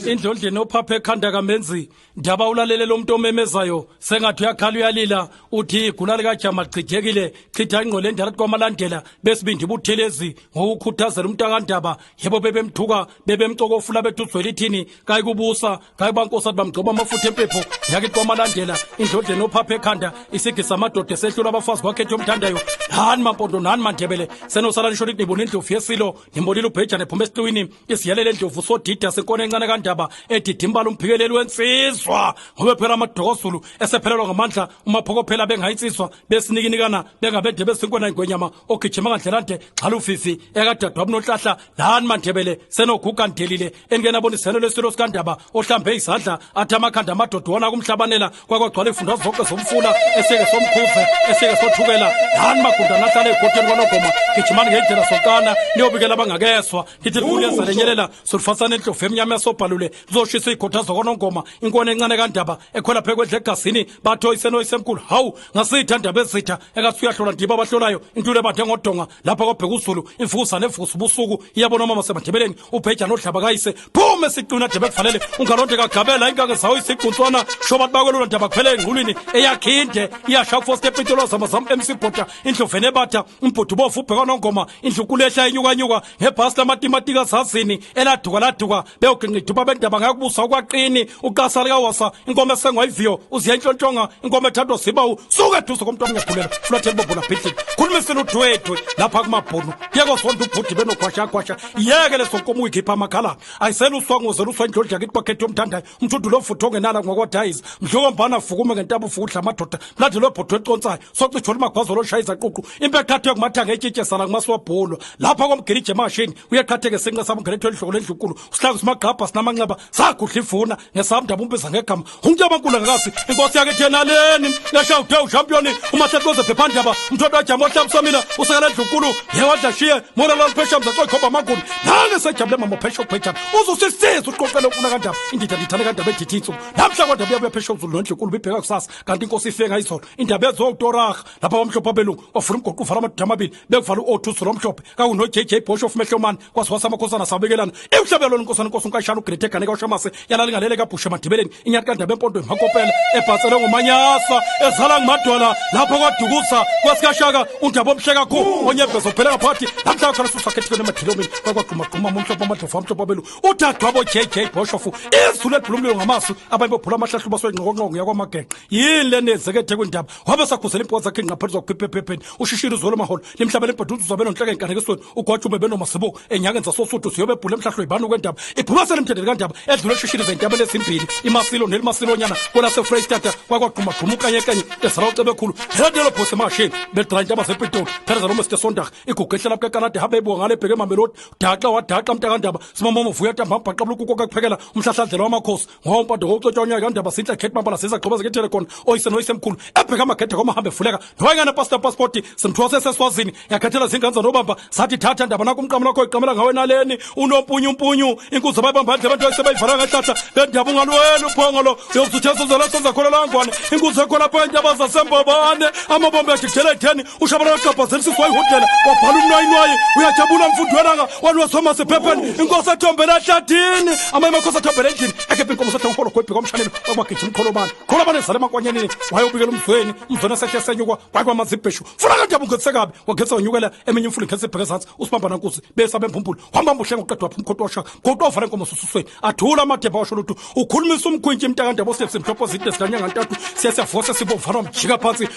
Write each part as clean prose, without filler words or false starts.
Indlondleni ophapha ekhanda kaMenzi ndaba ulalele lo muntu omemezayo sengathi uyakhala uyalila uthi igula likajama lichithekile chitha ingqole endala kwamalandela besibindi buthelezi ngokukhuthazela umntakandaba yebo bebemthuka bebemcokofula bethi uzwela ithini kayikubusa kayibankosi athi bamgcoba amafutha empepho yakithi kwamalandela indlondleni ophapha ekhanda isigisa amadoda esehlula abafazi kwakhethe omthandayo nani mampondo nani mandebele senosala nisho nithi nibona indlovu yesilo nimbonile ubhejane ephuma esihluwini isiyalele endlovu sodida senkona encane kandaba edidimbala umphikeleli wensizwa ngobe phela amadokozulu esephelelwa ngamandla umaphokophela bengayinsizwa besinikinikana bengabede besinkona ingwenyama ogijima kandlelande xhalufifi ekadadwa bunohlahla nani mandebele senoguga ndelile enike nabona iseno lesilo sikandaba ohlambe izandla athi amakhanda amadoda wona kumhlabanela kwakwagcwala ifunda zonke zomfula eseke somkhuze eseke sothukela nani magunda nahlala egodeni kwanogoma gijimani ngendlela sonkana niyobikela abangakeswa ngithi likhulu lenyelela sulufasana endlovu emnyama yasobhalule lizoshisa iy'gotha zokonongoma inkwane encane kandaba ekhwela phe kwedla egazini batho isenoyisemkhulu hawu ngasiyitha ndaba ezitha ekathi uyahlola ndiba abahlolayo intula ebathe ngodonga lapha kwabheka uzulu imfukuzane evusa ubusuku iyabona mama semandebeleni ubhejana odlaba kayise phume esiqwini adebe kufanele ungalonde kagabela inkange zawo isigquntswana shobathi bakwelula ndaba kuphele engqulwini eyakhinde iyasha kufosta epitolo zama zam MC Bhota indlovene ebatha umbhudu bofu ubheka nongoma indlukulu ehla inyukanyuka ngebhasi lamatimatika zazini eladuka laduka beyoginqa iduba bendaba ngakubusa ukwaqini uqasa likawasa inkomo esengwa iviyo uziya inhlonhlonga inkomo ethathwa zibawu suka eduze komntu omngekhulelo fulathela bobona bhidlini khulumisela udwedwe lapha kumabhunu kuyekozonda ubhudi benogwashagwasha yeke leso nkomo uyikhipha amakhala ayisela uswanguze luswa indlodla kithi kwakhethe omthandayo umthudu lo futho ongenala ngokwadayisa mdlokombana vukume ngentaba ufukudla amadoda mlade lo bhodwe econsayo socijhola umagwazo loshayiza ququ impeqhathe yokumathanga etshitshe sala kumasiwabholwa lapha komgilije emashini uyeqhatheke sinqe samngenetho elihloko lendlunkulu sihlangu simagqabha sinamanxeba sagudla ivuna ngesamndaba umbiza ngegama umntu ngakasi inkosi yakhe thenaleni leshawuthe ushampiyoni umahletoze phephandaba umthotho wajama ohlabusomila usekela endlunkulu yewadla shiye morala luphesha mzacoyikhomba amagumbi nange sejabule mama phesha ubhejana uzusisiza uqoqele ukuna kandaba indida ndithane kandaba edithi insuku namhla kwandaba iyabuya phesha uzulu nondlunkulu bibheka kusasa kanti inkosi ifike ngayizolo indaba ezokutoraha lapha bamhlophe abelungu wavula umgoqo uvala amadoda amabili bekuvala u-o2 zulu omhlophe kakuno-jj bosh of mehlomane kwaziwasa amakhosana sabikelana emhlabelweni inkosana inkosi unkashana ugrete egane kawushamase yalalingalele kabhusha emadibeleni inyathi kandaba empondweni makopela ebhatsele ngomanyasa ezala ngumadwala lapho kwadukusa kwasikashaka undaba omhle kakhulu onyebhezo phela ngaphathi namhla khona susakhethekweni emadilomini kwakwagqumagquma umhlophe amadlovu amhlophe abelu udadewabo jj boshofu izulu elibhula umlilo ngamasu abanye bobhula amahlahlu baswenqokonqoko yakwamagenqe yini le nezekethe kwindaba wabe sakhuzela impuka zakhe ingqapheli zakukhipha ephepheni ushishile uzolo maholo limhlabela ibhaduzu zabelo nhleke enkanekisweni ugwajume benomasibuko enyakeni zasosuthu siyobe ebhula emhlahlo ibanu kwendaba ibhubasele emthendeni kandaba edlule eshishile zentaba lezimbili imasilo nelimasilonyana kwelasefreyistata kwakwagqumagquma ukanyekanye ezala ucebekhulu heladelo phose emashini bedraya intaba zepitoli phereza lomr sondag igugu ehlela bukekalade habe ebuka ngale ebheke emamelodi daxa wadaxa mntakandaba simamomo vuya tambambhaqa bulukuko kakuphekela umhlahlandlela wamakhosi ngompando ngokucotshonywa kandaba sinhle khethe mabala siza gqoba zikethele khona oyise noyisemkhulu ebheka amagede kwamahambe evuleka noyengane pastor passport simthwase seswazini yakhethela zingane zanobamba sathi thatha ndaba nakho umqamo lakho iqamela ngawe naleni unompunyu mpunyu inkuzo bayibamba ndle abantu sebayivala ngehlahla bendaba ungalwela uphongolo uyokuzuthesa uzela senza khona langwane inkuzo ekho lapho entaba zasembabane amabombe ajikujela etheni ushabalala gqabhazela isisu wayihudela wabhala umnwayinwayi uyajabula mfundi welanga wanwasoma sephepheni inkosi ethombela ehlathini amanye amakhosi athombela endlini ekhepha inkomo sothe uholo gwebhi kwamshanelo kwakwagijima umkholobane kholobane ezala emakwanyaneni wayobikela umzweni umzweni esehle esenyukwa kwakwamazibheshu funa kandaba ungethe kabi wagethe wanyukela eminye imfula ingetse ibheke ezantsi usibambana nkuzi besa bembumbulu wambamba uhlenga uqeda wapha umkhonto washaka ngokuthi wavala inkomo sususweni athula amadeba washo lutho ukhulumisa umkhwintshi mntakandaba osebse mhlopho zide zikanyanga ntathu siye siyavuka sesibovana wamjika phansi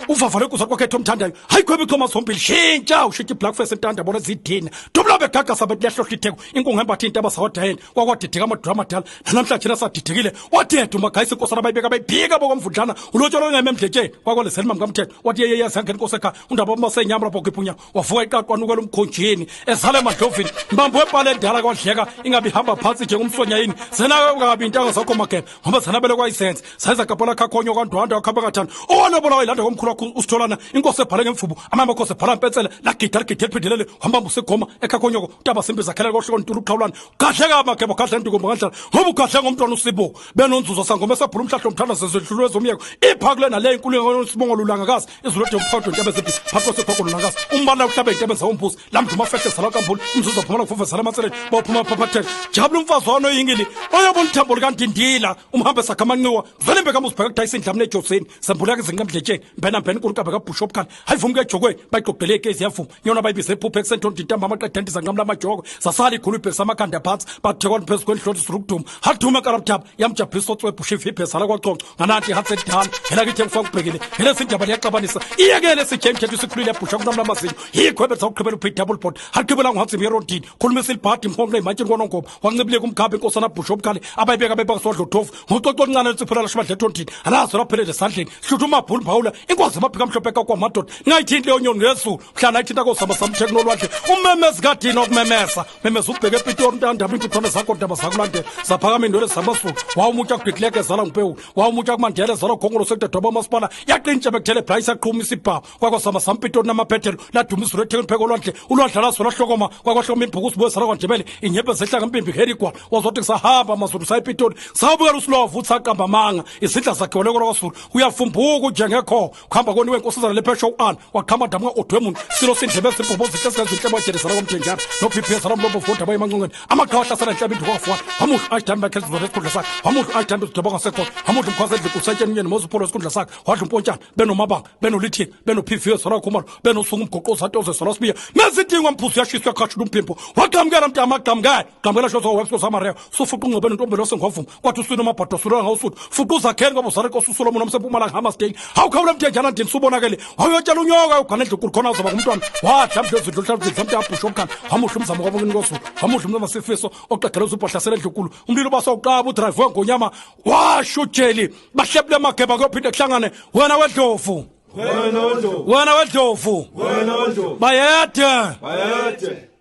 uvavale kuza kwakhetha omthandayo hayi khweba ichoma zombili shintsha ushintsha iblack face mntanda bona zidina dubula begagasa bethi liyahlohla itheko inkungu embatha iy'ntaba zawadayeni kwakwadideka amadura amadala nanamhlanje nasadidekile wadeda umagayisa inkosana bayibeka bayiphika bokomvudlana ulotsholo ngeme emdletsheni kwakwalezeli mamkamthetho wathi yeyeye zangena inkosi ekhaya undaba omasenyama lapho khipha unyawo wavuka iqaqwanukela umkhonjini ezala emadlovini mbambo wepala endala kwadleka ingabe ihamba phansi njengomsonya yini zenakabi intanga zakho mageba ngoba zanabele kwayisenze sayiza gabhola khakhonyo kwandwanda wakhaba kathanda owona. Walobola wayilanda komkhulu wakho usitholana inkosi ebhala ngemvubu amanye amakhosi ebhala mpetsele lagida ligida eliphindelele wambamba usigoma ekhakhonyoko utaba simbi zakhela kohloko ntulu uqhawulana gadleka amagebo gadla ntukumbo kanjalo ngoba ugadle ngomntwana usibo benonzuzo sangoma esaphula umhlahlo mthanda sezedlulwe zomyeko iphakule nale inkulu yesibongo lulangakazi izulu lode umphakathi wentaba ezimbi phakathi kwesigogo lulangakazi umbala uhlabe intebe zawumbuzi lamduma afehle zala kambulu umzuzu waphumela kufufe zala amatseleni bawuphuma phaphatheka jabula umfazi wano oyingili oyobona uthambo lukandindila umhambe sakhe amanxiwa velembe kamuzibheka kudayisa indlamini ejozini sembuleka izinqa emdletsheni mbena mbena inkulu kabe kabhushop khani hayivuma kejokweni bayigqogqele ikezi yavuma yona bayibize ephuphe ekusentoni intamba amaqeda ndiza nqamla amajoko zasala ikhulu ibhekisa amakhanda phantsi bathekwana phezu kwendlotho zirukuduma hadume karabthaba yamjabhisa otswebhusha iviphe zala kwaconco ngananti ihatsi edala hela kithi engifaka ubhekile hele sindaba liyaxabanisa iyekele sijay mthetho isikhulile yabhusha kunamla amazinyo yikhwebe zawugqibela uphi double board hagqibela nguhatsi myerodini khuluma isilibhadi mhonqe imantshini kwanongoma wancibileka umkhabe inkosana bhusha obukhali abayibeka bebakasodla uthofu ngococo oluncane litsiphulela lashimadla ethondini alazo laphelele esandleni hlutha umabhulu mbawula inkozi amaphika amhlophe kakwamadoda ngayithinti leyo nyoni ngezulu mhla nayithinta kozama samthekno olwandle umemezi kadini okumemeza memeza ubheke epitori ntandaba intuthwane zakho ndaba zakulandela zaphakama iindwele zamasulu wawumutsha kugidleke zala ngupewuli wawumutsha kumandela zala khongolo sekudadwaba umasipala yaqintsha bekuthele bhayi saqhuma isibhamu kwakwazama sampitori namaphethelo laduma izulu ethekweni pheko olwandle ulwandle lazo lahlokoma kwakwahloma imbhuku sibuye sala kwandebele inyembe zehla ngempimbi herigwa wazothi kusahamba mazulu sayipitori sawubukela usilovu uthi saqamba amanga izindla zakhe walekolo kwazulu uyafumbuka unjengekho kuhamba koniwe inkosazana lephesha u-an waqhama damuka odwe muntu silo sindlebe zibhobo zinhle zinhle bajelezana komthenjana nophiphiyezana mlomo vuda baye emanqongweni amaqhawe ahlasela inhlaba induku wafuwa wamuhla ayidambi bakhe sizole esikhundla sakhe wamuhla ayidambi zidweba ngasekhona wamuhla umkhwazi endlini usetsheni unyeni moze upholo esikhundla sakhe wadla umpontshana benomabanga benolithini benophiviwe zala khumalo benosunga umgoqo zatoze zala sibiya mezidingwa mphuzu yashiswa khashula umphimbo waqhamukela mntama aqhamukela qhamukela hloso webso samareyo sufuqa ungcobe nentombi losengwavuma kwathi uswini amabhado sulela ngawusuthu fuqa uzakheni ngoba uzale nkosi usolomon omsempumalanga hamasdale hawukhawula mthenjana ndini subonakele wawuyotshela unyoka ugane endlunkulu khona uzoba ngumntwana wadla mdlezidlo hlaluzidla mntu abhusha omkhana wamuhle umzamo kwabokini kozulu wamuhle umzamo sifiso oqedela uzubhahlasela endlunkulu umlilo basawuqaba udrayive wengonyama washo ujeli bahlebule amageba kuyophinde kuhlangane wena wedlovu Wena wedlovu. Wena wedlovu. Wena wedlovu. Bayede. Bayede.